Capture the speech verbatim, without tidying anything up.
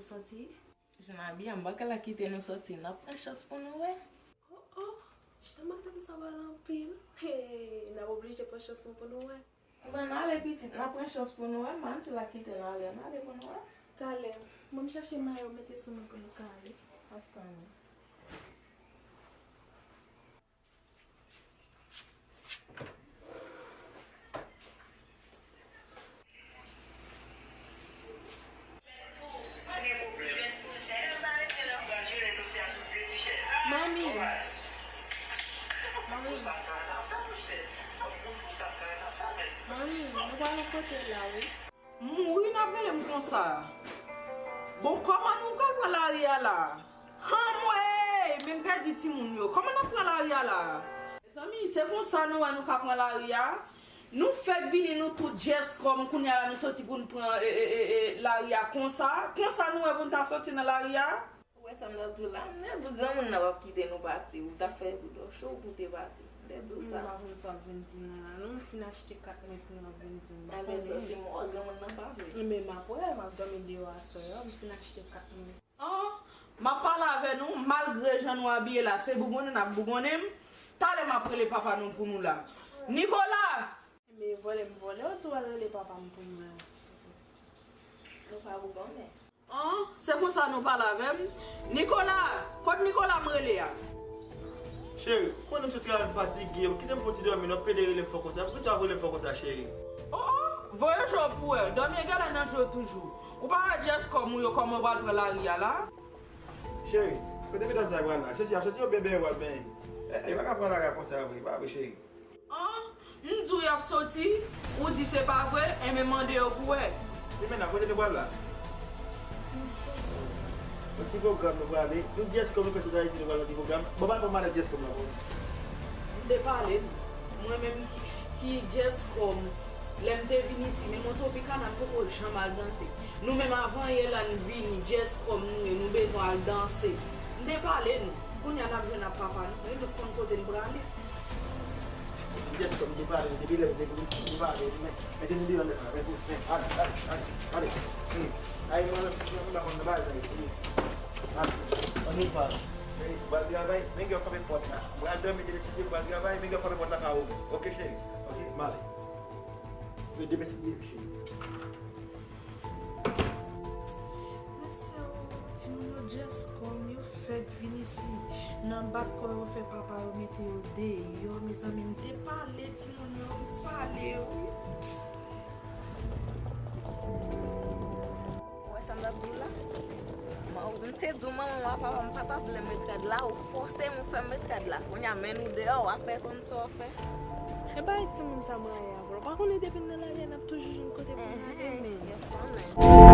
Sòti. Jan Abi a, m pa ka la kite nou sòti. N ap pran chans pou nou wè. Oh, oh, jan madanm sa bèl anpil. Hey, n ap oblije pran chans nou pou nou wè. Bon, n ale pitit, n ap pran chans pou nou wè. M pa anti la kite n ale, n ale pou nou wè. Talè, ban m chache mayo mete sou nou pou nou ka ale. Ap tann ou. Manmi. Manmi. Manmi, nou pa nan kote la, wi. Mouri n ap rele m konsa. Bon, kòman nou pral pran lari a la? Anmwey, men m pèdi timoun yo. Kòman n ap pran lari a la? Mezanmi, se konsa nou wè nou ka pran lari a? Nou fèk vini nou tout Jess kòm, kounye a la nou soti pou n pran, e, e, e, e, lari a konsa? Konsa nou wè pou n ta soti nan lari a? Ou wè sa m t ap di w la? M te di w granmoun nan p ap kite nou pati. Ou t ap fè bouda w cho pou w te pati. M te di w sa. M pa konn sa w ap vin di m nan la non. M fin achte kat mwen pou nou ap vin di m. M pa konnen. Enben, sòti m wè granmoun nan pa vle. Enben, m ap wè, m ap dòmi deyò aswè a. M fin achte kat mwen. An, m ap pale avè nou, malgre jan nou abiye la, se bougonnen n ap bougonnen m. Talè m ap rele papa nou pou nou la. Nikola! Enben, vòlè m vòlè, ou di w al rele papa m pou mwen. Nou pa bougonnen. An, se konsa nou pale avè m? Nikola! Kot Nikola m rele a? Cheri, ou konnen m sot travay m fatige, kite m fon ti dòmi non, w ap pede rele m fò konsa. Poukisa w ap rele m fò konsa, cheri? Oh, oh, voye je w pou wè, dòmi egalè nan je w toujou. Ou pa wè Jess kòm ou yo, kòman w pral pran lari a la? Cheri, kote medam sa yo pral la? Soti a, soti yo byen benyen w al benyen. E, e, pa ka pran lari a konsa vre, pa vre, cheri. An, m di w y ap soti, ou di se pa vre, enben mande yo pou wè. E men nan, kote nou pral la? Yon ti pwogram nou prale. Nou Jess kòm nou fè sot Ayiti, nou pral yon ti pwogram. Bon, pa pran madanm Jess kòm nan pou nou. M te pale, mwen menm ki, ki Jess kòm, lè m te vin isi, men mwen Tropicana m poko janm al danse. Nou menm avan yè la n vini, Jess kòm nou ye, nou bezwen al danse. M te pale nou. Kounye a n ap jwenn ak papa nou. Nou tout konn kote n prale. Jess kòm m te pale nou depi lè m te vin isi, m te pale nou, men, mete nou deyò nèt la, men, men, ale, ale, ale, ale. Hey, ay, mwen menm, m pa konn nan bagay sa yo. Ale. Ann nou pale. Hey, m pral travay, men gen w frape pòt la. M pral dòmi demen si Dye vle, m pral travay, men gen w frape pòt la ka ouvè. Oke, cheri? Oke, m ale. Demen si Dye vle, cheri. Mesye o, timoun yo Jess kòm yo fèk vin isi, nan bat kò yo fè papa yo mete yo deyò, mezanmi, m te pale timoun yo, m pale yo wi. Ou wè sa m t ap di w la? M te di w manman w a papa m pa t ap vle m met rad la, ou fòse m ou fè m met rad la. Kounye a men nou deyò, w ap fè konn sa w ap fè. E bay timoun sa m rayi avè w. Ou pa konnen depi n nan lari a n ap toujou jwenn kote pou n ale men. Yo konnen.